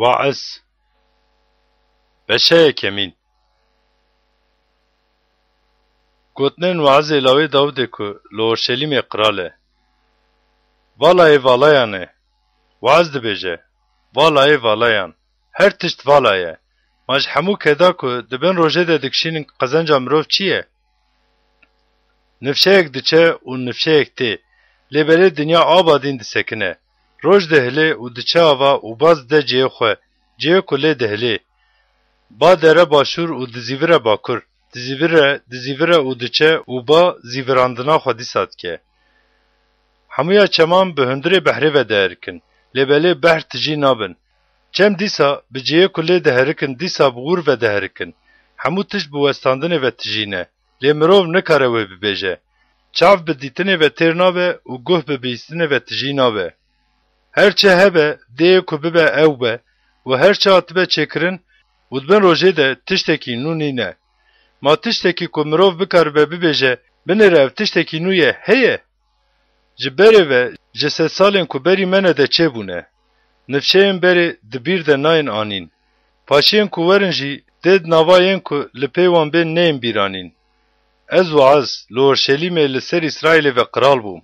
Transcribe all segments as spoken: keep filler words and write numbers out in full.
Wa'iz. Beşe yekemîn. Gotinên waizê lawê Dawidê ku li Orşelîmê qral e. Vala yê valayan e. Waiz dibêje, vala yê valayan. Her tişt vala ye. Ma ji hemû keda ku di bin rojê de dikişînin qezenca mirov çi ye? Nifşeyek diçe û nifşeyek tê. Lê belê dinya abadîn disekine. Roj dihilê û diçe ava û baz dide cihê xwe, cihê ku lê dihilê. Ba dere başûr û dizîvire bakur. Dizîvire, dizîvire û diçe û ba zîvirandina xwe dîsa dike. Hemûya çeman bi hundirê behrê ve diherikin. Lê belê behr tijî nabin. Çem dîsa bi cihê ku lê diherikin, dîsa bi wir ve diherikin. Hemû tişt bi westandinê ve tijî ne. Lê mirov nikare wê bibêje. Çav bi dîtinê ve têr nabe û guh bi bihîstinê ve tijî nabe. Her çi hebe, dê ku bibe ew be û her çi hatibe çêkirin û di bin rojê de tiştekî nû nîne. Ma tiştekî ku mirov bikaribe bibêje, binêre ev tiştekî nû ye, heye? Ji berê ve ji sedsalên ku berî me ne de çêbûne. Nifşeyên berê di bîr de nayên anîn. Paşiyên ku werin jî dê di nava yên ku li pê wan bên neyên bîranîn. Ez Wa'iz li Orşelîmê li ser Îsraîlê ve qral bûm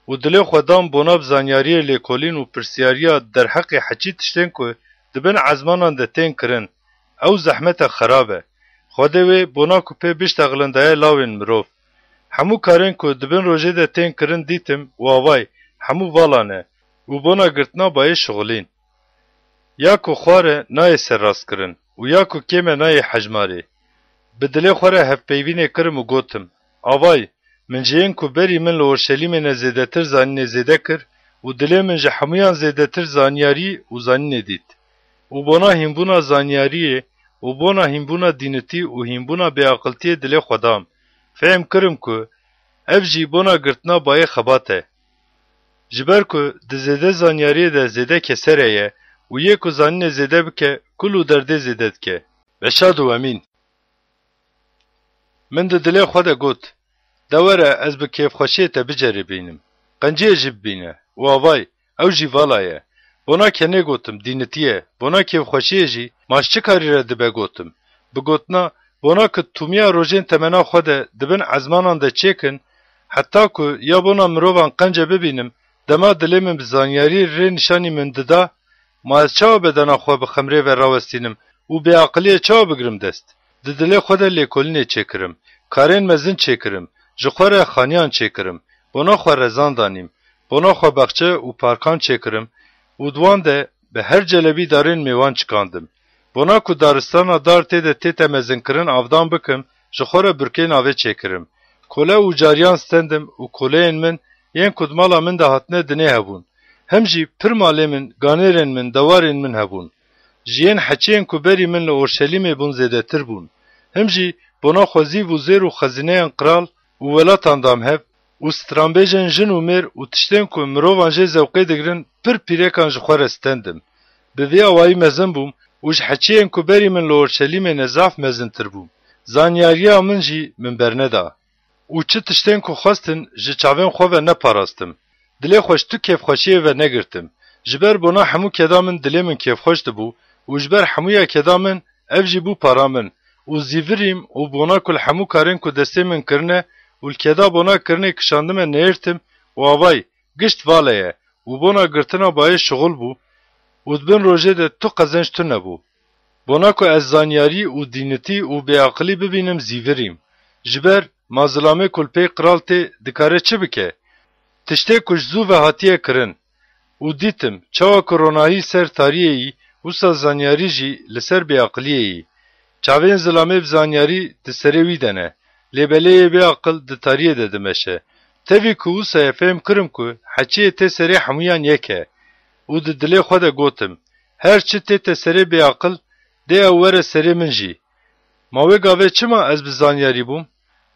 û dilê xwe dam bona bi zanyariyê lêkolîn û pirsiyariya derheqê heçî tiştên ku di bin ezmanan de tên kirin. Ew zehmete xerab e. Xwedê wê bona ku pê biştexilin daye lawên mirov. Hemû karên ku di bin rojê de tên kirin dîtim û avay, hemû vala ne û bona girtina bayê şixulîn. Ya ku xwar e nayê serrastkirin û ya ku kêm e nayê hejmarê. Bi dilê xwe re hevpeyvînê kirim û gotim, avay, min ji yên ku berî min li Orşelîmê ne zêdetir zanînê zêde kir û dilê min ji hemûyan zêdetir zanyarî û zanînê dît. Û bona hînbûna zanyariyê û bona hînbûna dînitî û hînbûna bêaqiltiyê dilê xwe dam. Fehm kirim ku ev jî bona girtina bayê xebat e. Ji ber ku di zêde zanyariyê de zêde kesere ye û yê ku zanînê zêde bike, kul û derdê zêde dike. Beşa duwemîn. Min di dilê xwe de got, de were ez bi kêfxweşiyê te biceribînim. Qenciyê jî bibîne û avay, ew jî vala ye. Bona ke nêgotim, dînitî ye. Bona kêfxweşiyê jî, ma ji çi karî re dibe gotim? Bi gotina, bona ku tûmiya rojên temena xwe de di bin ezmanan de çêkin, heta ku ya bona mirovan qence bibînim, dema dilê min bi zanyarî rê nîşanî min dida, ma ez çawa bedena xwe bi xemrê ve rawestînim û bêaqiliyê çawa bigrim dest? Di dilê xwe de lêkolînê çêkirim, karên mezin çêkirim, ji xwe re xaniyan çêkirim, bona xwe rezan danîm, bona xwe baxçe û parkan çêkirim û di wan de bi her celebî darên mêwan çikandim. Bona ku daristana dar tê de tête mezinkirin avdan bikim, ji xwe re burkên avê çêkirim. Kole û cariyan stendim û koleyên min yên ku di mala min de hatine dinê hebûn. Him jî pir malê min, ganêrên min, dewarên min hebûn. Ji yên heçiyên ku berî min li Orşelîmê bûn zêdetir bûn. Him jî bona xwezîv û zêr û xezîneyan qral û welatan dam hev û stranbêjên jin û mêr û tiştên ku mirovan jê zewqê digirin pir pîrekan ji xwe re stendim. Bi vî awayî mezin bûm û ji heçiyên ku berî min li Orşelîmê ne zaf mezintir bûm. Zanyariya min jî min berneda. Û çi tiştên ku xwestin ji çavên xwe ve neparastim. Dilê xwe ji tu kêfxweşiyê ve negirtim. Ji ber bona hemû keda min dilê min kêfxweş dibû û ji ber hemûya keda min ev jî bû para min û zîvirîm û bona ku li hemû karên ku destê min kirine û li keda bona kirinê kişandime neyirtim û avay gişt vale ye û bona girtina bayê şixul bû û di bin rojê de tu qezenc tune bû. Bona ku ez zanyarî û dînitî û bêaqilî bibînim zîvirîm. Ji ber ma zilamê ku li pey qral tê dikare çi bike? Tiştê ku ji zû ve hatiye kirin. Û dîtim, çawa ku ronahî ser tariyê yî, wisa zanyarî jî li ser bêaqiliyê yî. Çavên zilamê bi zanyarî di serê wî de ne. Lê belê yê bêaqil di tariyê de dimeşe. Tevî ku wisa ye fêm kirim ku heçiyê tê serê hemûyan yek e. Û di dilê xwe de gotim, her çi tête serê bêaqil, dê ew were serê min jî. Ma wê gavê çima ez bi zanyarî bûm?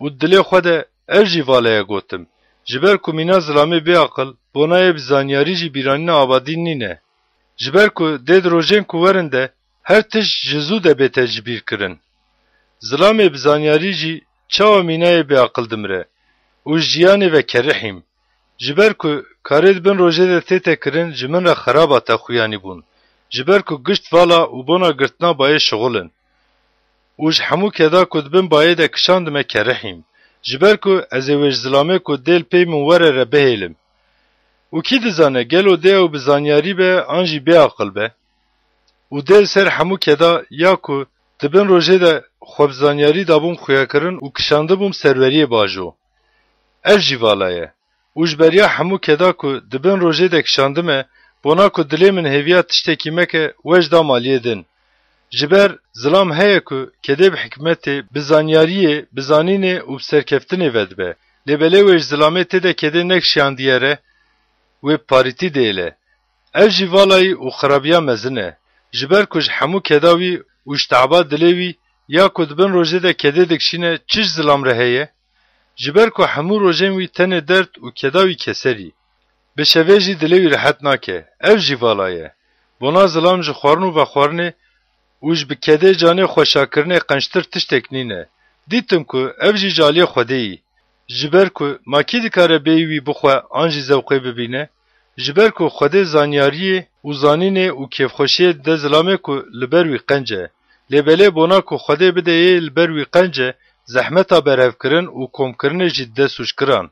Û di dilê xwe de ev jî vale ye gotim. Ji ber ku mîna zilamê bêaqil, bona yê bi zanyarî jî bîranîna abadî nîne. Ji ber ku dê di rojên ku werin de her tişt ji zû de bête ji bîr kirin. Zilamê bi zanyarî jî çawa mîna yê bêaqil dimire û ji jiyanê ve kerihîm. Ji ber ku karê di bin rojê de tête kirin ji min re xeraba te xuyanî bûn. ji ber ku gişt vala û bona girtina bayê şixul in. Û ji hemû keda ku di bin bayê de kişandime kerihîm, ji ber ku ez ê wê ji zilamê ku dê li pey min were re bihêlim. Û kî dizane gelo dê ew bi zanyarî be an jî bêaqil be? Û dê li ser hemû keda ya ku di bin rojê de xwe bi zanyarî dabûm xuyakirin û kişandibûm serweriyê bajo. Ev jî vala ye. Û ji beriya hemû keda ku di bin rojê de kişandime, bona ku dilê min hêviya tiştekî meke, we ji da maliyê din. Ji ber zilam heye ku kedê bi hikmetê, bi zanyariyê, bi zanînê û bi serkeftinê vedibe. Lê belê wê ji zilamê tê de kedê nekişiyandiye re, wê bi parîtî dihêle. Ev jî valayî û xirabiya mezin e. Ji ber ku ji hemû keda wî û ji te'ba dilê wî ya ku di bin rojê de kedê dikişîne çi ji zilam re heye? Ji ber ku hemû rojên wî tenê derd û keda wî keserî. Bi şevê jî dilê wî rehet nake. Ev jî vala ye. Bona zilam ji xwarin û vexwarinê û ji bi kedê canê xweşakirinê qençtir tiştek nîne. Dîtim ku ev jî ji aliyê Xwedê yî. Ji ber ku ma kî dikare bêyî wî bixwe an jî zewqê bibîne? Ji ber ku Xwedê zanyariyê û zanînê û kêfxweşiyê dide zilamê ku li ber wî qenc e. Lê belê bona ku Xwedê bide yê li ber wî qenc e, zehmeta berhevkirin û komkirinê jî dide sûckiran.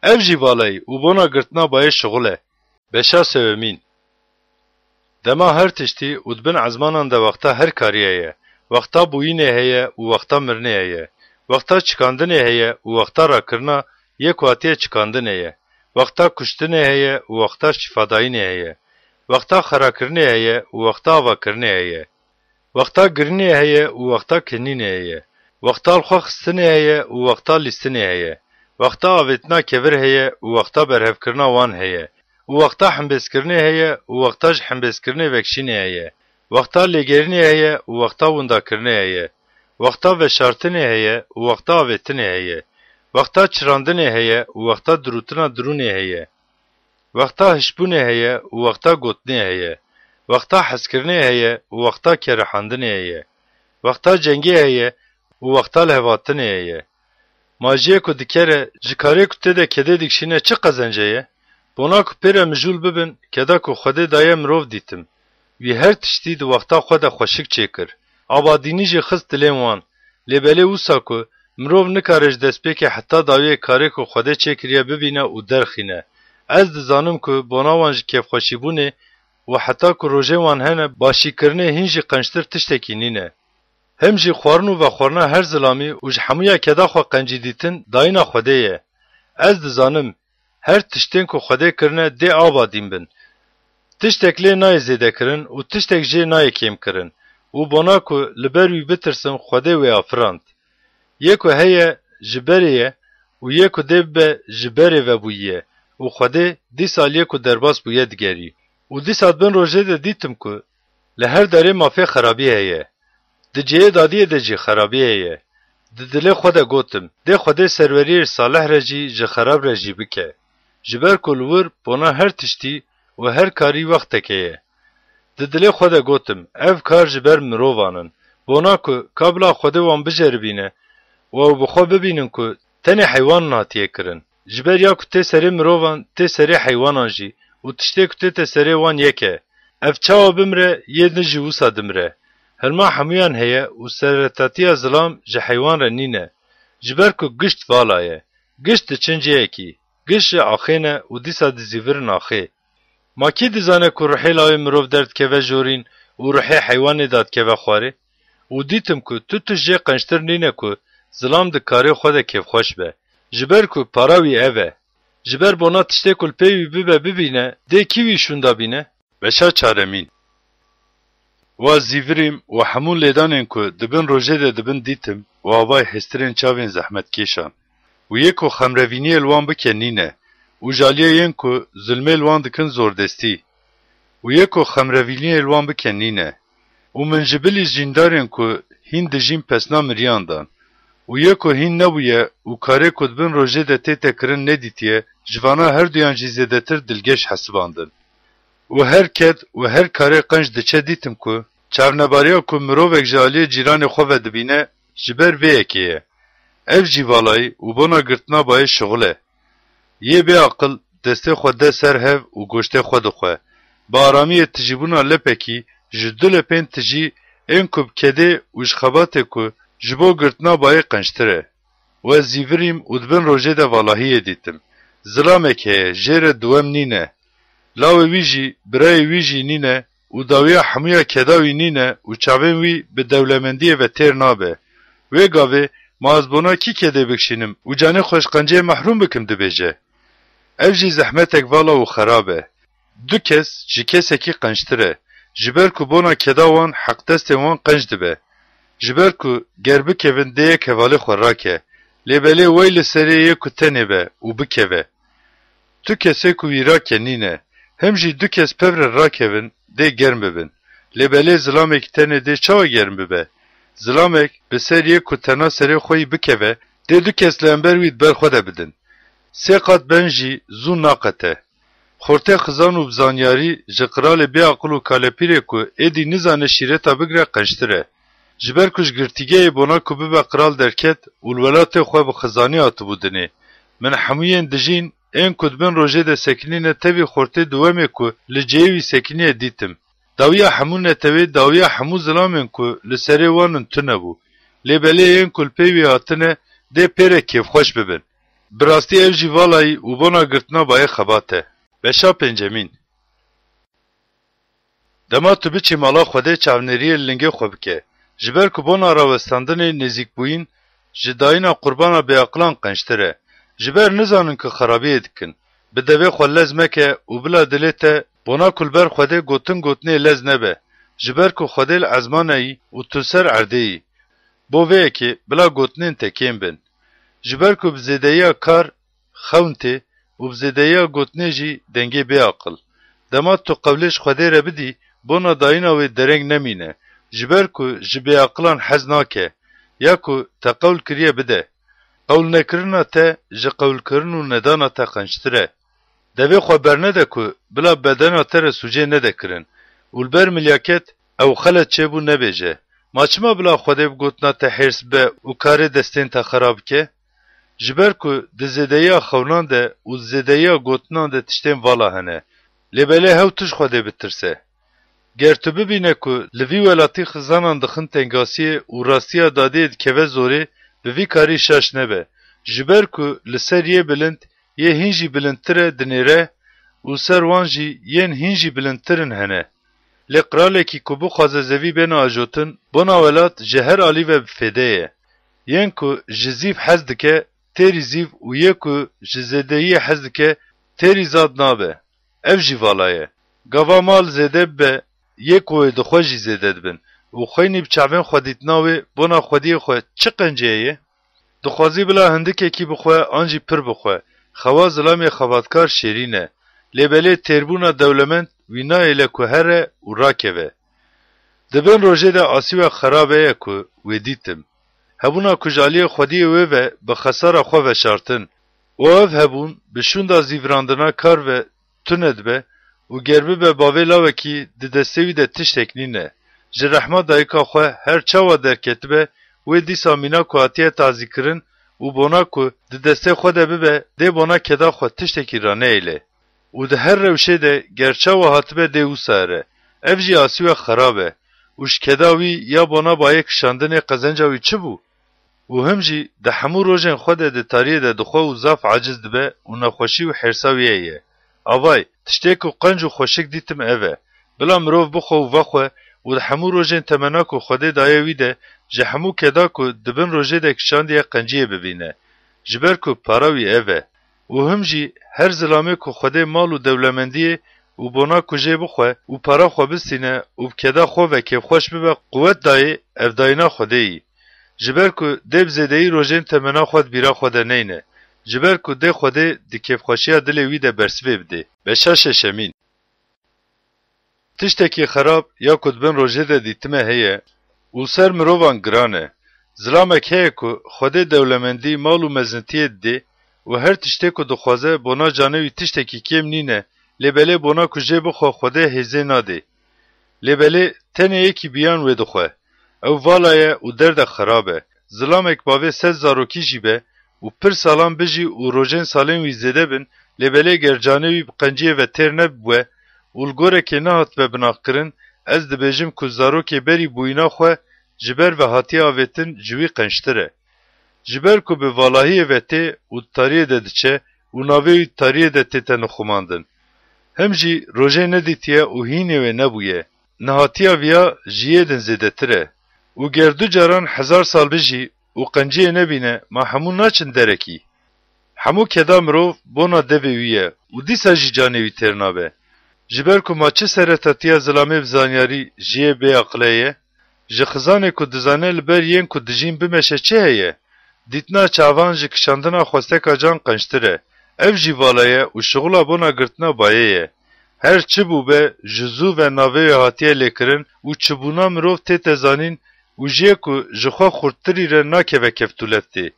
Ev jî valayî û bona girtina bayê şixul e. Beşa sewemîn. Dema her tiştî û di bin ezmanan de wexta her karî heye. Wexta bûyînê heye û wexta mirinê heye. Wexta çikandinê heye û wexta rakirina yê ku hatiye çikandinê ye. Wexta kuştinê heye û wexta şîfadayînê heye. Wexta xerakirinê heye û wexta avakirinê heye. Wexta girinê heye û wexta kinînê heye. Wexta li xwe xistinê heye û wexta lîstinê heye. Wexta avêtina kevir heye û wexta berhevkirina wan heye. Û wexta hembêzkirinê heye û wexta ji hembêzkirinê vekişînê heye. Wexta lêgerînê heye û wexta windakirinê heye. Wexta veşartinê heye û wexta avêtinê heye. Wexta çirandinê heye û wexta dirûtina dirûnê heye. Wexta hişbûnê heye û wexta gotinê heye. Wexta hezkirinê heye û wexta kerihandinê heye. Wexta cengê heye û wexta lihevhatinê heye. Ma jiyê ku dikere, ji karê ku tê de kedê dikişîne çi qezence ye? Bona ku pê re mijûl bibin, keda ku Xwedê daye mirov dîtim. Wî her tiştî di wexta xwe de xweşik çêkir. Abadînî jî xist dilên wan. Lê belê wisa ku mirov nikare ji destpêkê heta dawiyê karê ku Xwedê çêkiriye bibîne û derxîne. Ez dizanim ku bona wan ji kêfxweşîbûnê û heta ku rojên wan hene başîkirinê hîn jî qençtir tiştekî nîne. Him jî xwarin û vexwarina her zilamî û ji hemûya keda xwe qencî dîtin dayîna Xwedê ye. Ez dizanim, her tiştên ku Xwedê kirine dê abadîn bin. Tiştek lê nayê zêdekirin û tiştek jê nayê kêmkirin û bona ku li ber wî bitirsin Xwedê wê afirand. Yê ku heye ji berê ye û yê ku dê bibe ji berê ve bûyiye û Xwedê dîsa li yê ku derbas bûye digerî. Û dîsa di bin rojê de dîtim ku li her derê mafê xerabî heye. Di cihê dadiyê de jî xerabî heye. Di dilê xwe de gotim, dê Xwedê serweriyê ji salih re jî ji xerab re jî bike. Ji ber ku li wir bona her tiştî û her karî wexteke ye. Di dilê xwe de gotim, ev kar ji ber mirovan in. Bona ku ka bila Xwedê wan biceribîne û ew bi xwe bibînin ku tenê heywanan hatiye kirin. Ji ber ya ku tê serê mirovan, tê serê heywanan jî û tiştê ku tête serê wan yek e. Ev çawa bimre, yê din jî wisa dimre. Hilma hemûyan heye û seretatiya zilam ji heywan re nîne. Ji ber ku gişt vala ye. Gişt diçin cihekî. Gişt ji axê ne û dîsa dizîvirin axê. Ma kî dizane ku ruhê lawê mirov derdikeve jorîn û ruhê heywanê dadikeve xwarê? Û dîtim ku tu tişt jê qençtir nîne ku zilam di karê xwe de kêfxweş be. Ji ber ku para wî ev e. Ji ber bona tiştê ku li pê wî bibe bibîne, dê kî wî şûnda bîne? Beşa çaremîn. Wa zîvirîm û hemû lêdanên ku di bin rojê de dibin dîtim û avayê hêstirên çavên zehmetkêşan. Û yê ku xemrevîniyê li wan bike nîne û ji aliyê yên ku zulmê li wan dikin zordestî. Û yê ku xemrevîniyê li wan bike nîne. Û min ji bilî jîndarên ku hîn dijîn pesna miriyan dan. Û yê ku hîn nebûye û karê ku di bin rojê de tête kirin nedîtiye, ji vana herduyan jî zêdetir dilgeş hesibandin. Û her ked û her karê qenc diçe dîtim ku çavnebariya ku mirovek ji aliyê cîranê xwe ve dibîne, ji ber vê yekê ye. Ev jî valayî û bona girtina bayê şixul e. Yê bêaqil destê xwe de ser hev û goştê xwe dixwe. Bi aramiyê tijîbûna lepekî Ji du lepên tijî ên ku bi kedê û ji xebatê ku ji bo girtina bayê qençtir e. Û ez zîvirîm û di bin rojê de valahiyê dîtim. Zilamek heye, jê re duwem nîne. Lawê wî jî, birayê wî jî nîne û dawiya hemûya keda wî nîne û çavên wî bi dewlemendiyê ve têr nabe. Wê gavê ma ez bona kî kedê bikişînim û canê xwe ji qenciyê mehrûm bikim dibêje. Ev jî zehmetek vala û xerab e. Du kes ji kesekî qençtir e. Ji ber ku bona keda wan heqdestên wan qenc dibe. Ji ber ku ger bikevin dê yek hevalê xwe rake. Lê belê wey li serê yê ku tenê be û bikeve. Tu kesê ku wî rake nîne. Him jî du kes pevre rakevin dê germ bibin. Lê belê zilamekî tenê dê çawa germ bibe? Zilamek bi ser yê ku tena serê xwe yî bikeve, dê du kes li hember wî di ber xwe de bidin. Sê qat ben jî zû naqete. Xortê xizan û bi zanyarî ji qiralê bêaqil û kalepîrê ku êdî nizane şîreta bigre qençtir e. Ji ber ku ji girtîgehê bona ku bibe qiral derket û li welatê xwe bi xizanî hatibû dinê. Min hemûyên dijîn ên ku di bin rojê de sekinîne tevî xortê duwemê ku li cihê wî sekinîye dîtim. Dawiya hemû netewê, dawiya hemû zilamên ku li serê wan in tune bû. Lê belê yên ku li pey wî hatine dê pê re kêfxweş bibin. Bi rastî ev jî valayî û bona girtina bayê xebat e. Beşa pêncemîn. Dema tu biçî mala Xwedê çavnêriyê li lingê xwe bike. Ji ber ku bona rawestandinê nêzîkbûyîn ji dayîna qurbana bêaqilan qençtir e. Ji ber nizanin ku xerabiyê dikin. Bi devê xwe lez meke û bila dilê te bona ku li ber Xwedê gotin gotinê lez nebe. Ji ber ku Xwedê li ezmanê yî û tu li ser erdê yî. Bo vê yekê bila gotinên te kêm bin. Ji ber ku bi zêdeyiya kar xewn tê û bi zêdeyiya gotinê jî dengê bêaqil. Dema tu qewlê ji Xwedê re bidî, bona dayîna wê dereng nemîne, ji ber ku ji bêaqilan hez nake, ya ku te qewl kiriye bide. Qewlnekirina te ji qewlkirin û nedana te qençtir e. Devê xwe bernede ku bila bedena te re sûcê nede kirin û li ber milyaket ew xelet çêbû nebêje. Ma çima bila Xwedê bi gotina te hêrs bibe û karê destên te xera bike? Ji ber ku di zêdeyiya xewnan de û zêdeyiya gotinan de tiştên vala hene. Lê belê hew tu ji Xwedê bitirse. Ger tu bibîne ku li vî welatî xizanan dixin tengasiyê û rastiya dadiyê dikeve zorê, bi vî karî şaş nebe. Ji ber ku li ser yê bilind, yê hîn jî bilindtir e dinêre û ser wan jî yên hîn jî bilindtirin hene. Lê qiralekî ku bixwaze zevî bêne ajotin, bona welat ji her alî ve bi fêde ye. Yên ku ji zîv hez dike, têrî zîv û yê ku ji zêdeyiyê hez dike, têrî zad nabe. Ev jî vala ye. Gava mal zêde bibe, yê ku wê dixwe jî zêde dibin û xweynî bi çavên xwe dîtina wê bona xwediyê xwe çi qenciyê ye? Dixwazî bila hindikekî bixwe an jî pir bixwe. Xewa zilamê xebatkar şêrîn e. Lê belê têrbûna dewlemend wî nahêle ku here û rakeve. Di bin rojê de asîwek xerabe ye ku wê dîtim. Hebûna ku ji aliyê xwediyê wê ve bi xesara xwe veşartin û ev hebûn bi şûnda zîvirandina kar ve tune dibe û ger bibe bavê lawekî di destê wî de tiştek nîne. Ji rehma dayika xwe her çawa derketibe, wê dîsa mîna ku hatiye tazîkirin û bona ku di destê xwe de bibe, dê bona keda xwe tiştekî raneyêle. Û di her rewşê de ger çawa hatibe dê wisa here. Ev jî asîwek xerab e. Û ji keda wî ya bona bayê kişandinê qezenca wî çi bû? Û him jî di hemû rojên xwe de di tariyê de dixwe û zaf aciz dibe û nexweşî û hêrsa wî heye. Avay, tiştê ku qenc û xweşik dîtim ev e. Bila mirov bixwe û vexwe û di hemû rojên temena ku Xwedê daye wî de ji hemû keda ku di bin rojê de kişandiye qenciyê bibîne. Ji ber ku para wî ev e. Û him jî her zilamê ku Xwedê mal û dewlemendiyê û bona ku jê bixwe û para xwe bistîne û bi keda xwe ve kêfxweş bibe quwet dayê, ev dayîna Xwedê yî. Ji ber ku dê bi zêdeyî rojên temena xwe di bîra xwe de neyne. Ji ber ku dê Xwedê di kêfxweşiya dilê wî de bersivê bidê. Beşa şeşemîn. Tiştekî xerab ya ku di bin rojê de dîtime heye û li ser mirovan giran e. Zilamek heye ku Xwedê dewlemendî, mal û mezintiyê didê û her tiştê ku dixwaze bona canê wî tiştekî kêm nîne, lê belê bona ku jê bixwe Xwedê hêzê nadê. Lê belê tenê yekî biyan wê dixwe. Ew vala ye û derdek xerab e. Zilamek bavê sed zarokî jî be û pir salan bijî û rojên salên wî zêde bin, lê belê ger canê wî bi qenciyê ve têr nebibwe û li gorekê nehatibe binaqkirin, ez dibêjim ku zarokê berî bûyîna xwe ji ber ve hatiye avêtin ji wî qençtir e. Ji ber ku bi valahiyê ve tê û di tariyê de diçe û navê wî di tariyê de tête nixumandin. Him jî rojê nedîtiye û hînê wê nebûye. Nehatiya viya ji yê din zêdetir e. Û ger du caran hezar sal bijî û qenciyê nebîne, ma hemû naçin derekî? Hemû keda mirov bona devê wî ye û dîsa jî canê wî têr nabe. Ji ber ku ma çi seretatiya zilamê bi zanyarî ji yê bêaqilê ye? Ji xizanê ku dizane li ber yên ku dijîn bimeşe çi heye? Dîtina çavan ji kişandina xwesteka can qençtir e. Ev jî vala ye û şixula bona girtina bayê ye. Her çi bûbe, ji zû ve navê wê hatiye lêkirin û çibûna mirov tête zanîn û ji yê ku ji xwe xurttirî re nakeve keftûleftê.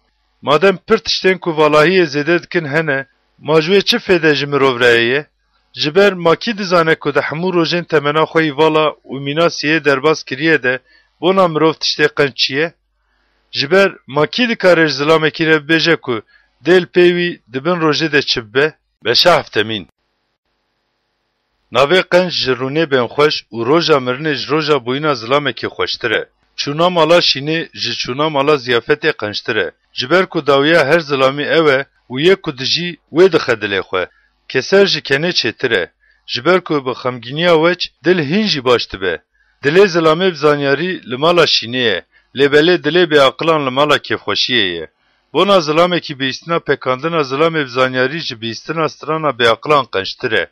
Madem pir tiştên ku valahiyê zêde dikin hene, ma ji wê çi fêde ji mirov re heye? Ji ber ma kî dizane ku di hemû rojên temena xwe yî vala û mîna siyê derbas kiriye de bona mirov tiştê qenc çi ye? Ji ber ma kî dikare ji zilamekî re bibêje ku dê li pê wî di bin rojê de çi bibe? Beşa heftemîn. Navê qenc ji rûnê bên xweş û roja mirinê ji roja bûyîna zilamekî xweştir e. Çûna mala şînê ji çûna mala ziyafetê qençtir e. Ji ber ku dawiya her zilamî ew e û yê ku dijî wê dixe dilê xwe. Keser ji kenê çêtir e. Ji ber ku bi xemgîniya weç dil hîn jî baş dibe. Dilê zilamê bi zanyarî li mala şînê ye, lê belê dilê bêaqilan li mala kêfxweşiyê ye. Bona zilamekî bihîstina pekandina zilamê bi zanyarî ji bihîstina strana bêaqilan qençtir e.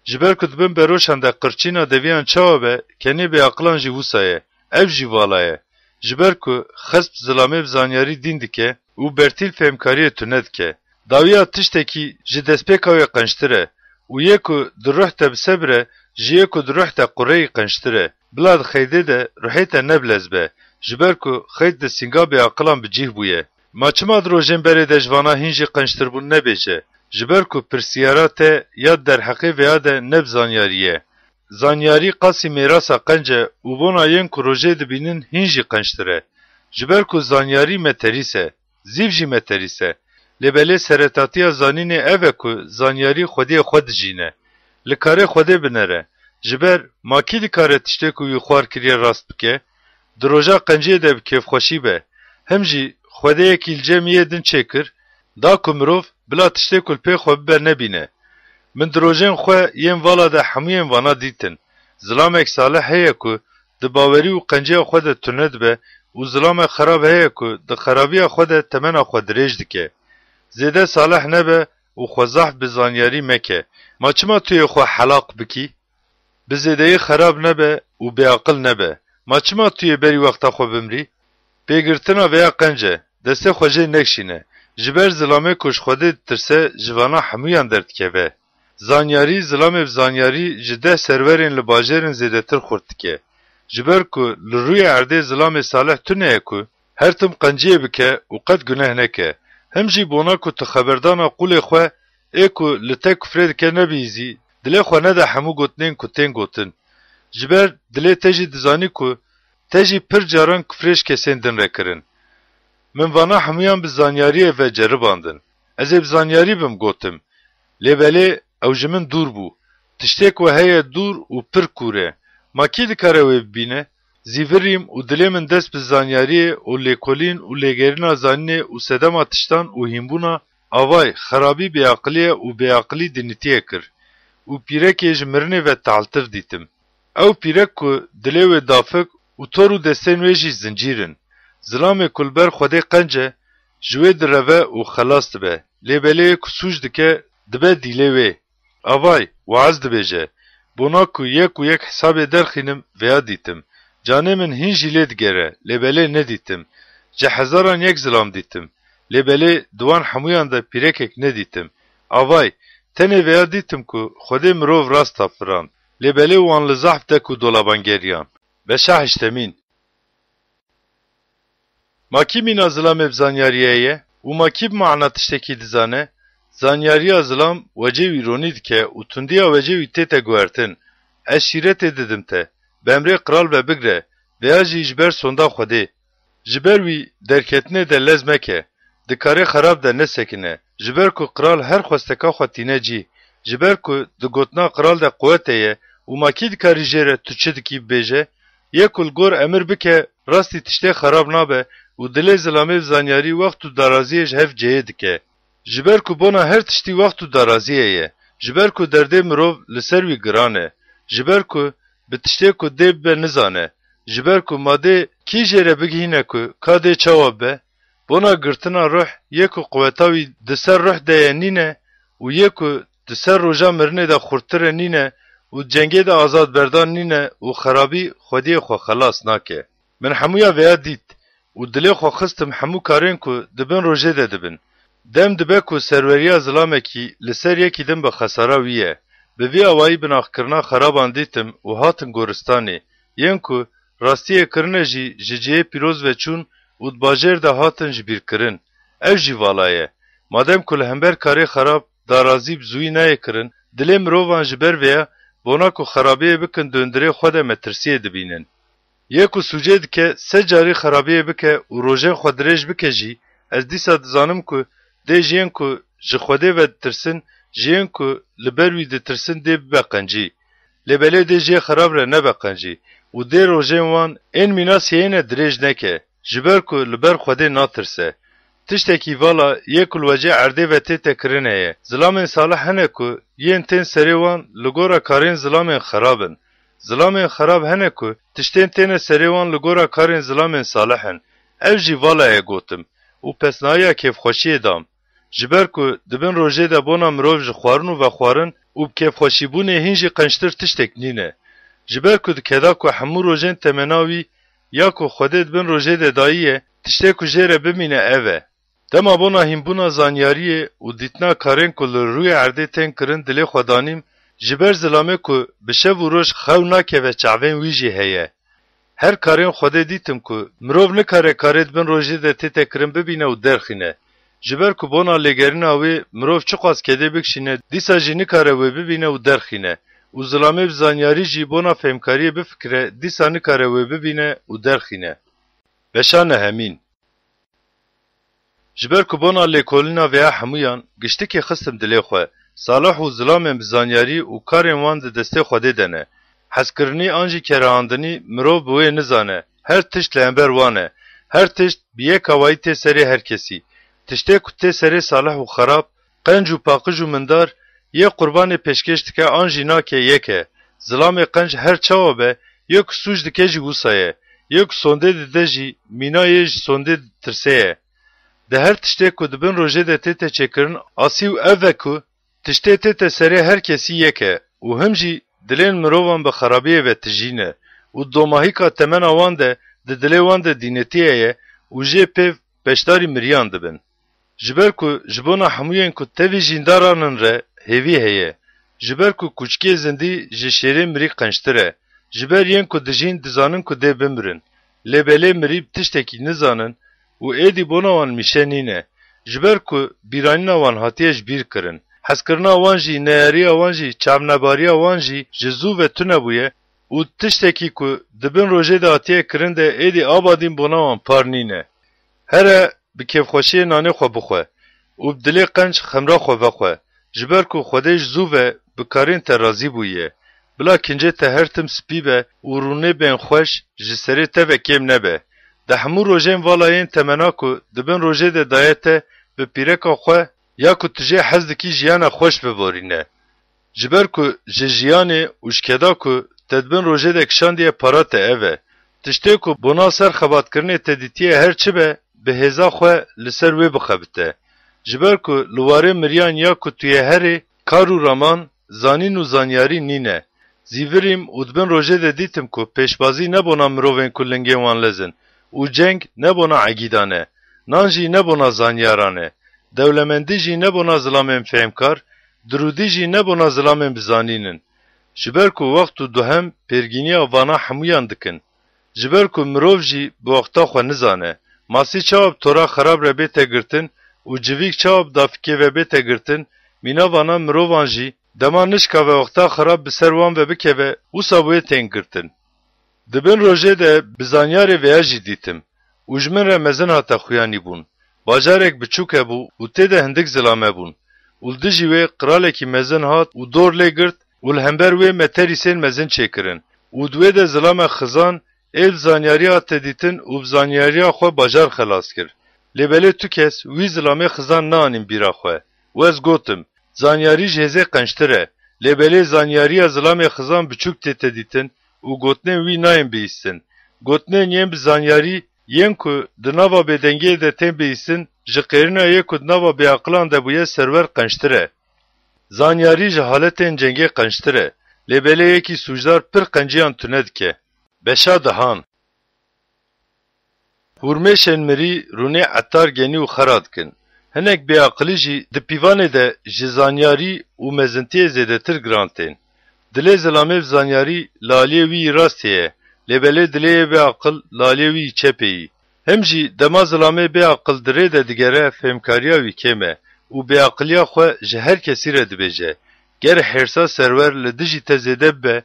Ji ber ku di bin beroşan de qirçîna deviyan çawa be, kenê bêaqilan jî wisa ye. Ev jî vala ye. Ji ber ku xesp zilamê bi zanyarî dîn dike û bertîl fêmkariyê tune dike. Dawiya tiştekî ji destpêka wê qençtir e û yê ku di ruh de bi sebir e, ji yê ku di ruh de qureyî qençtir e. Bila di xeydê de ruhê te ne bi lez be, ji ber ku xeyd di sînga bêaqilan bi cih bûye. Ma çima di rojên berê de ji vana hîn jî qençtir bûn nebêje? Ji ber ku pirsiyara te ya di derheqê vêya de ne bi zanyarî ye. Zanyarî qasî mêrasa qenc e û bona yên ku rojê dibînin hîn jî qençtir e. Ji ber ku zanyarî meterîs e, zîv jî meterîs e. Lê belê seretatiya zanînê ev e ku zanyarî xwediyê xwe dijîne. Li karê Xwedê binere. Ji ber ma kî dikare tiştê ku wî xwar kiriye rast bike? Di roja qenciyê de bi kêfxweşî be. Him jî Xwedê yekî li cem yê din çêkir, da ku mirov bila tiştê ku li pê xwe bibe nebîne. Min di rojên xwe yên vala de hemûyên vana dîtin. Zilamek salih heye ku di bawerî û qenciya xwe de tune dibe û zilamek xerab heye ku di xerabiya xwe de temena xwe dirêj dike. Zêde salih nebe û xwe zehf bi zanyarî meke. Ma çima tu yê xwe helaq bikî? Bi zêdeyî xerab nebe û bêaqil nebe. Ma çima tu yê berî wexta xwe bimrî? Pêgirtina vêya qenc e, destê xwe jê nekişîne. Ji ber zilamê ku ji Xwedê ditirse, ji vana hemûyan derdikeve. Zanyarî, zilamê bi zanyarî ji deh serwerên li bajêrin zêdetir xurt dike. Ji ber ku li rûyê erdê zilamê salih tune ye ku her tim qenciyê bike û qet guneh neke. Him jî bona ku tu xeberdana qûlê xwe ê ku li te kufrê dike nebihîzî, dilê xwe nede hemû gotinên ku tên gotin. Ji ber dilê te jî dizanî ku te jî pir caran kufrê ji kesên din re kirin. Min vana hemûyan bi zanyariyê ve ceribandin. Ez ê bi zanyarî bim gotim. Lê belê ew ji min dûr bû. Tiştê ku heye dûr û pir kûr e. Ma kî dikare wê bibîne? Zîvirîm û dilê min dest bi zanyariyê û lêkolîn û lêgerîna zanînê û sedema tiştan û hînbûna avay, xerabî bêaqilî ye û bêaqilî dinîtiyê kir û pîrekê ji mirinê ve tehltir dîtim. Ew pîrek ku dilê wê dafik û tor û destên wê jî zincîr in. Zilamê ku li ber Xwedê qenc e, ji wê direve û xelas dibe. Lê belê yê ku sûc dike, dibe dîlê wê. Avay, weaz dibêje, bona ku yek û yek hesabê derxînim, vêya dîtim. Canê min hîn jî lê digere, lê belê nedîtim. Ji hezaran yek zilam dîtim. Lê belê di wan hemûyan de pîrekek nedîtim. Avay, tenê vêya dîtim ku Xwedê mirov rast tafirand. Lê belê wan li zehf dek û dolaban geriyan. Beşa heştemîn. Ma kî mîna zilamê bi zanyariyê ye û ma kî bi mana tiştekî dizane? Zanyariya zilam wecê wî ronî dike û tundiya wecê wî tête guhertin. Ez şîretê didim te, bi emrê qral ve bigre, vêya jî ji ber sonda Xwedê. Ji ber wî derketinê de lez meke, di karê xerab de nesekine, ji ber ku qral her xwesteka xwe tîne cî, ji ber ku di gotina qral de quwete ye û ma kî dikarî jê re tu çi dikî bibêje, yê ku li gor emir bike, rastî tiştê xerab nabe û dilê zilamê bi zanyarî, wext û daraziyê ji hev cihê dike. Ji ber ku bona her tiştî wext û daraziyê ye, ji ber ku derdê mirov li ser wî giran e, ji ber ku bi tiştê ku dê bibe nizane, ji ber ku ma dê kî jê re bigihîne ku ka dê çawa bibe, bona girtina ruh yê ku quweta wî di ser ruh de ye nîne û yê ku di ser roja mirinê de xurttir e nîne û di cengê de azadberdan nîne û xerabî xwediyê xwe xelas nake. Min hemûya vêya dît û dilê xwe xistim hemû karên ku di bin rojê de dibin. Dem dibe ku serweriya zilamekî li ser yekî din bi xesara wî ye. Bi vî awayî binaxkirina xeraban dîtim û hatin goristanê. Yên ku rastiyê kirine jî ji cihê pîroz ve çûn û di bajêr de hatin ji bîr kirin. Ev jî vala ye. Madem ku li hember karê xerab darazî bi zûyî nayê kirin, dilê mirovan ji ber vêya bona ku xerabiyê bikin döndirê xwe de metirsiyê dibînin. Yê ku sûcê dike sed carî xerabiyê bike û rojên xwe dirêj bike jî, ez dîsa dizanim ku dê ji yên ku ji Xwedê ve ditirsin, ji yên ku li ber wî ditirsin dê bibe qencî. Lê belê dê jê xerab re nebe qencî û dê rojên wan ên mîna siyeyî ne dirêj neke, ji ber ku li ber Xwedê natirse. Tiştekî vala yê ku li wecê erdê ve tête kirin heye. Zilamên salih hene ku yên tên serê wan li gora karên zilamên xerab in. Zilamên xerab hene ku tiştên têne serê wan li gora karên zilamên salih in. Ev jî vala ye gotim û pesnahiya kêfxweşiyê dam. Ji ber ku di bin rojê de bona mirov ji xwarin û vexwarin û bi kêfxweşîbûnê hîn jî qençtir tiştek nîne. Ji ber ku dikeda ku hemû rojên temena wî ya ku Xwedê di bin rojê de dayî ye, tiştê ku jê re bimîne ev e. Dema bona hînbûna zanyariyê û dîtina karên ku li rûyê erdê tên kirin dilê xwe danîm, ji ber zilamê ku bi şev û roj xew nakeve çavên wî jî heye. Her karên Xwedê dîtim ku mirov nikare karê di bin rojê de tête kirin bibîne û derxîne. Ji ber ku bona lêgerîna wê mirov çiqas kedê bikişîne, dîsa jî nikare wê bibîne û derxîne û zilamê bi zanyarî jî bona fêmkariyê bifikire, dîsa nikare wê bibîne û derxîne. Beşa nehemîn. Ji ber ku bona lêkolîna vêya hemûyan giştikê xistim dilê xwe, salih û zilamên bi zanyarî û karên wan di destê Xwedê de ne. Hezkirinî an jî kerahandinî mirov bi wê nizane, her tişt li hember wan e, her tişt bi yek awayî tê serê her kesî. Tiştê ku tê serê salih û xerab, qenc û paqij û mindar, yê qurbanê pêşkêş dike an jî nake yek e. Zilamê qenc her çawa be, yê ku sûc dike jî wisa ye, yê ku sondê dide jî mîna yê ji sondê ditirsê ye. Di her tiştê ku di bin rojê de tête çêkirin, asî û ev e ku tiştê tête serê her kesî yek e û him jî dilên mirovan bi xerabiyê ve tijî ne û domahîka temena wan de di dilê wan de dînetî heye û jê pêv beşdarî miriyan dibin. Ji ber ku ji bona hemûyên ku tevî jîndaran in re hêvî heye. Ji ber ku kûçikê zindî ji şêrê mirî qençtir e. Ji ber yên ku dijîn dizanin ku dê bimirin. Lê belê mirî bi tiştekî nizanin û êdî bona wan mîşe nîne. Ji ber ku bîranîna wan hatiye ji bîr kirin. Hezkirina wan jî, neyariya wan jî, çavnebariya wan jî ji zû ve tune bûye û tiştekî ku di bin rojê de hatiye kirin de êdî abadîn bona wan par nîne. Here bi kêfxweşiyê nanê xwe bixwe û bi dilê qenc xemra xwe vexwe, ji ber ku Xwedê ji zû ve bi karên te razî bûye. Bila kincê te her tim spî be û rûnê bên xweş ji serê te ve kêm nebe. Di hemû rojên vala yên temena ku di bin rojê de daye te, bi pîreka xwe ya ku tu jê hez dikî jiyana xweş biborîne. Ji ber ku ji jiyanê û ji keda ku te di bin rojê de kişandiye para te ev e. Tiştê ku bona ser xebatkirinê te dîtiye her çi be, bi hêza xwe li ser wê bixebite. Ji ber ku li warê miriyan ya ku tu yê herê, kar û raman, zanîn û zanyarî nîne. Zîvirîm û di bin rojê de dîtim ku pêşbazî ne bona mirovên ku lingên wan lez in û ceng ne bona egîdan e. Nan jî ne bona zanyaran e. Dewlemendî jî ne bona zilamên fêhmkar, dirûdî jî ne bona zilamên bi zanîn in. Ji ber ku wext û duhem pêrgîniya vana hemûyan dikin. Ji ber ku mirov jî bi wexta xwe nizane. Masî çawa bi tora xerab re bête girtin û civîk çawa bi dafikê ve bête girtin, mîna vana mirovan jî dema nişkave wexta xerab bi ser wan ve bikeve, wisa bi wê tên girtin. Di bin rojê de bi zanyarê vêya jî dîtim û ji min re mezin hate xuyanîbûn. Bajarek biçûk hebû û tê de hindik zilame bûn û li dijî wê qiralekî mezin hat û dor lê girt, û li hember wê me terîsên mezin çêkirin û di wê de zilame xizan ê bi zanyariya te dîtin û bi zanyariya xwe bajar xelas kir. Lê belê tu kes wî zilamê xizan neanîn bîra xwe û ez gotim, zanyarî ji hêzê qençtir e. Lê belê zanyariya zilamê xizan biçûk tê te dîtin û gotinên wî nayên bihîstin. Gotinên yên bi zanyarî yên ku di nava bêdengiyê de tên bihîstin, ji qêrîna yê ku di nava bêaqilan de bûye serwer qençtir e. Zanyarî ji haletên cengê qençtir e, lê belê yekî sûcdar pir qenciyan tune dike. Beşa dehan. Hûrmêşên mirî rûnê etar genî û xera dikin. Hinek bêaqilî jî di pîvanê de ji zanyarî û mezintiyê zêdetir giran tên. Dilê zilamê bi zanyarî li aliyê wî yî rastê ye, lê belê dilê yê bêaqil li aliyê wî yî çepê yî. Him jî dema zilamê bêaqil di rê de digere, fêmkariya wî kêm e û bêaqiliya xwe ji her kesî re dibêje. Ger hêrsa serwer li dijî te zêde bibe,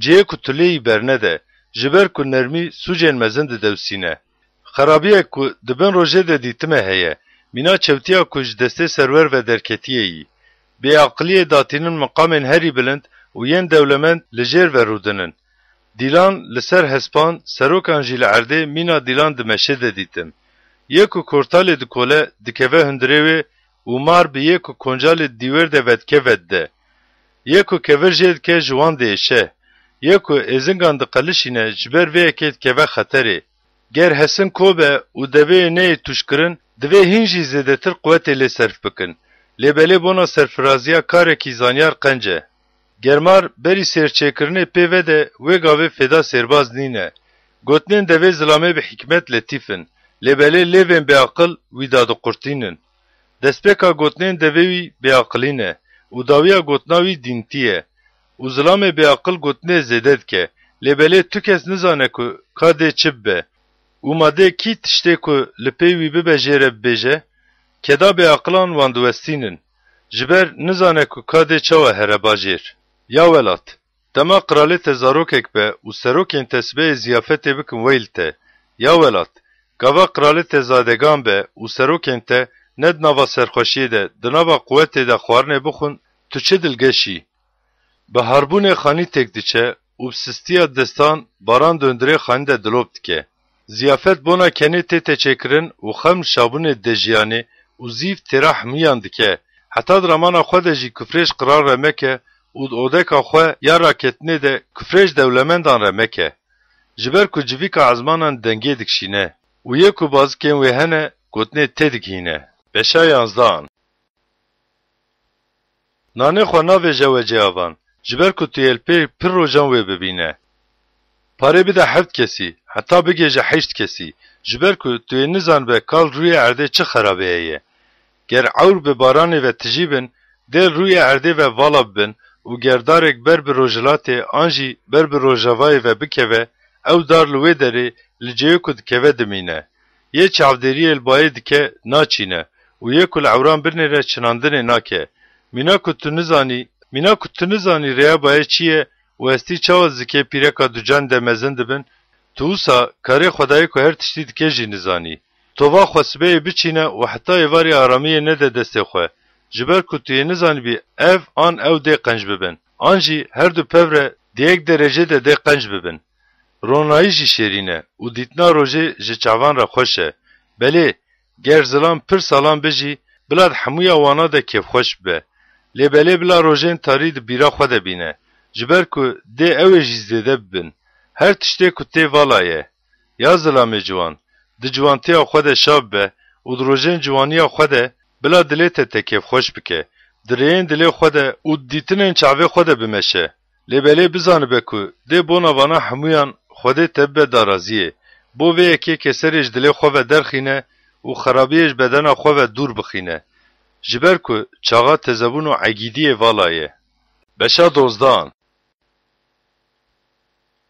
cihê ku tu lê yî bernede, ji ber ku nermî sûcên mezin didewsîne. Xerabiyek ku di bin rojê de dîtime heye, mîna çewtiya ku ji destê serwer ve derketiye yî. Bêaqiliyê datînin miqamên herî bilind û yên dewlemend li jêr ve rûdinin. Dîlan li ser hespan, serokan jî li erdê, mîna dîlan di meşê de dîtim. Yê ku kortalê dikole, dikeve hundirê wê û mar bi yê ku koncalê di dîwêr de vedike vedide. Yê ku kevir jê dike ji wan diêşe. Yê ku êzingan diqelişîne, ji ber vê yekê dikeve xeterê. Ger hesin ko be û devê yê neyê tûşkirin, divê hîn jî zêdetir quwetê lê serf bikin. Lê belê bona serfiraziya karekî zanyar qenc e. Ger mar berî sêrçêkirinê pê vede, wê gavê fêda sêrbaz nîne. Gotinên devê zilamê bi hikmet letîf in, lê belê lêvên bêaqil wî dadiqurtînin. Destpêka gotinên devê wî bêaqilî ne û dawiya gotina wî dîntî ye. Û zilamê bêaqil gotinê zêde dike, lê belê tu kes nizane ku ka dê çi bibe. Û ma dê kî tiştê ku li pê wî bibe jê re bibêje? Keda bêaqilan wan diwestînin. Ji ber nizane ku ka dê çawa here bajêr. Ya welat, dema qiralê te zarokek be û serokên te sibeyê ziyafetê bikin weyl te. Ya welat, gava qiralê te zadegan be û serokên te ne di nava serxweşiyê de, di nava quwetê de xwarinê bixwin, tu çi dilgeş î? Bi harbûnê xanî têk diçe û bi sistiya destan baran di hundirê xanî de dilop dike. Ziyafet bona kenê tête çêkirin û xem li şabûnê dide jiyanê û zîv têra hemûyan dike. Heta di ramana xwe de jî kufrê ji qiran re meke û di odeka xwe ya raketinê de kufrê ji dewlemendan re meke. Ji ber ku civîka ezmanan dengê dikişîne û yê ku bazikên wê hene, gotinê têdigihîne. Beşa yanzdan. Nanê xwe navêje wecê avan, ji ber ku tu yê li pê pir rojan wê bibîne. Parê bide heft kesî, heta bigêje heşt kesî, ji ber ku tu yê nizanibe ka li rûyê erdê çi xerabeyê ye. Ger ewr bi baranê ve tijî bin, dê li rûyê erdê ve vala bibin û ger darek ber bi rojhilatê an jî ber bi rojavayê ve bikeve, ew dar li wê derê li cihê ku dikeve dimîne. Yê çavdêriyê li bayê dike naçîne û yê ku li ewran binêre çinandinê nake. Mîna ku tu nizanî, mîna ku tu nizanî rêya bayê çi ye û hestî çawa zikê pîreka ducan de mezin dibin, tu wisa karê Xwedayê ku her tiştî dike jî nizanî. Tova xwe sibeyê biçîne û heta êvarê aramiyê nede destê xwe. Ji ber ku tu yê nizanibî ev an ew dê qenc bibin. An jî her du pev re di yek derecê de dê qenc bibin. Ronayî jî şêrîn e û dîtina rojê ji çavan re xweş e. Belê, ger zilam pir salan be jî, bila di hemûya wana de kêfxweş bibe. Lê belê bila rojên tarî di bîra xwe de bîne. Ji ber ku dê ew ê jî zêde bibin. Her tiştê ku tê vala ye. Ya zilamê ciwan, di ciwantiya xwe de şa bibe û di rojên ciwaniya xwe de bila dilê te te kêfxweş bike. Di rêyên dilê xwe de û di dîtinên çavê xwe de bimeşe. Lê belê bizanibe ku dê bona vana hemûyan Xwedê te bibe daraziyê. Bo vê yekê keserê ji dilê xwe ve derxîne û xerabiyê ji bedena xwe ve dûr bixîne. Ji ber ku çaxa tezebûn û egîdiyê vala ye. Beşa dozdan.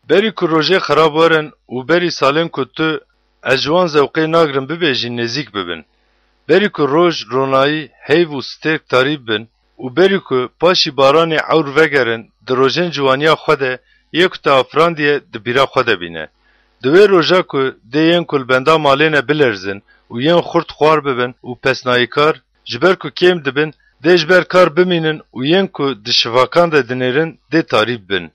Berî ku rojê xerab werin û berî salên ku tu ez ji wan zewqê nagrim bibêjî nêzîk bibin. Berî ku roj, ronayî, heyv û stêrk tarî bibin û berî ku paşî baranê ewr vegerin, di rojên ciwaniya xwe de yê ku te afirandiye di bîra xwe de bîne. Di wê roja ku dê yên ku li benda malê ne bilerzin û yên xurt xwar bibin û pesnayîkar, ji ber ku kêm dibin, dê ji ber kar bimînin û yên ku di şivakan de dinêrin dê tarî bibin.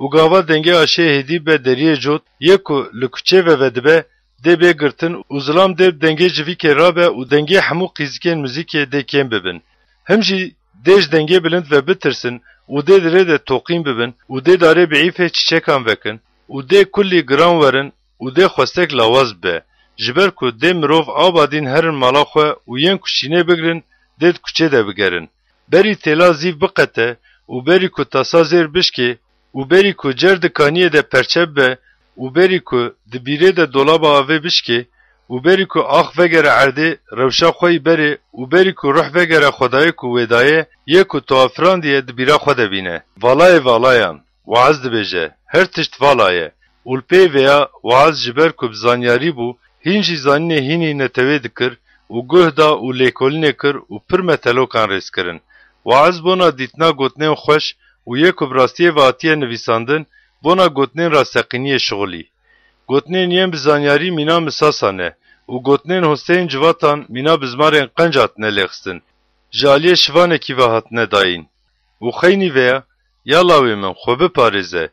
Û gava dengê aşê hêdî be deriyê cot, yê ku li kuçê ve vedibe, dê bê girtin û zilam dê bi dengê civîkê rabe û dengê hemû qîzikên muzîkê dê kêm bibin. Him jî dê ji dengê bilind ve bitirsin û dê di rê de toqîn bibin û dê darê bi îfê çiçekan vekin û dê kulî giran werin û dê xwestek lawaz bibe. Ji ber ku dê mirov aba dîn herin mala xwe û yên ku şînê bigrin, dê di kuçê de bigerin. Berî têla zîv biqete û berî ku tasa zêr bişkê û berî ku cer di kaniyê de perçe bibe û berî ku di bîrê de dolaba avê bişkê û berî ku ax vegere erdê rewşa xwe yî berê û berî ku ruh vegere Xwedayê ku wê daye, yê ku tu afirandiye di bîra xwe de bîne. Valayê valayan, Waaz dibêje, her tişt vala ye. Û li pê vêya Waaz ji ber ku bi zanyarî bû, hîn jî zanînê hînî netewê dikir û guh da û lêkolînê kir û pir metelokan rêz kirin. Waaz bona dîtina gotinên xweş û yê ku bi rastiyê ve hatiye nivîsandin, bona gotinên rasteqîniyê şixulî. Gotinên yên bi zanyarî mîna misasa ne û gotinên hosteyên civatan mîna bi zimarên qenc hatine lêxistin, ji aliyê şivanekî ve hatine dayîn. Û xeynî veya, ya lawê min, xwe biparêze.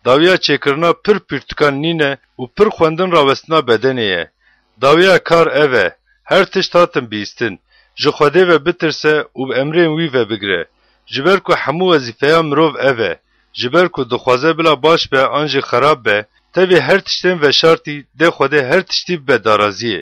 Dawiya çêkirina pir pirtûkan nîne û pir xwendin rawestina bedenê ye. Dawiya kar ev e, her tişt hatin bihîstin. Ji Xwedê ve bitirse û bi emrên wî ve bigire. Ji ber ku hemû wezîfeya mirov ev e. Ji ber ku dixwaze bila baş be an jî xerab be, tevî her tiştên veşartî dê Xwedê her tiştî bibe daraziyê.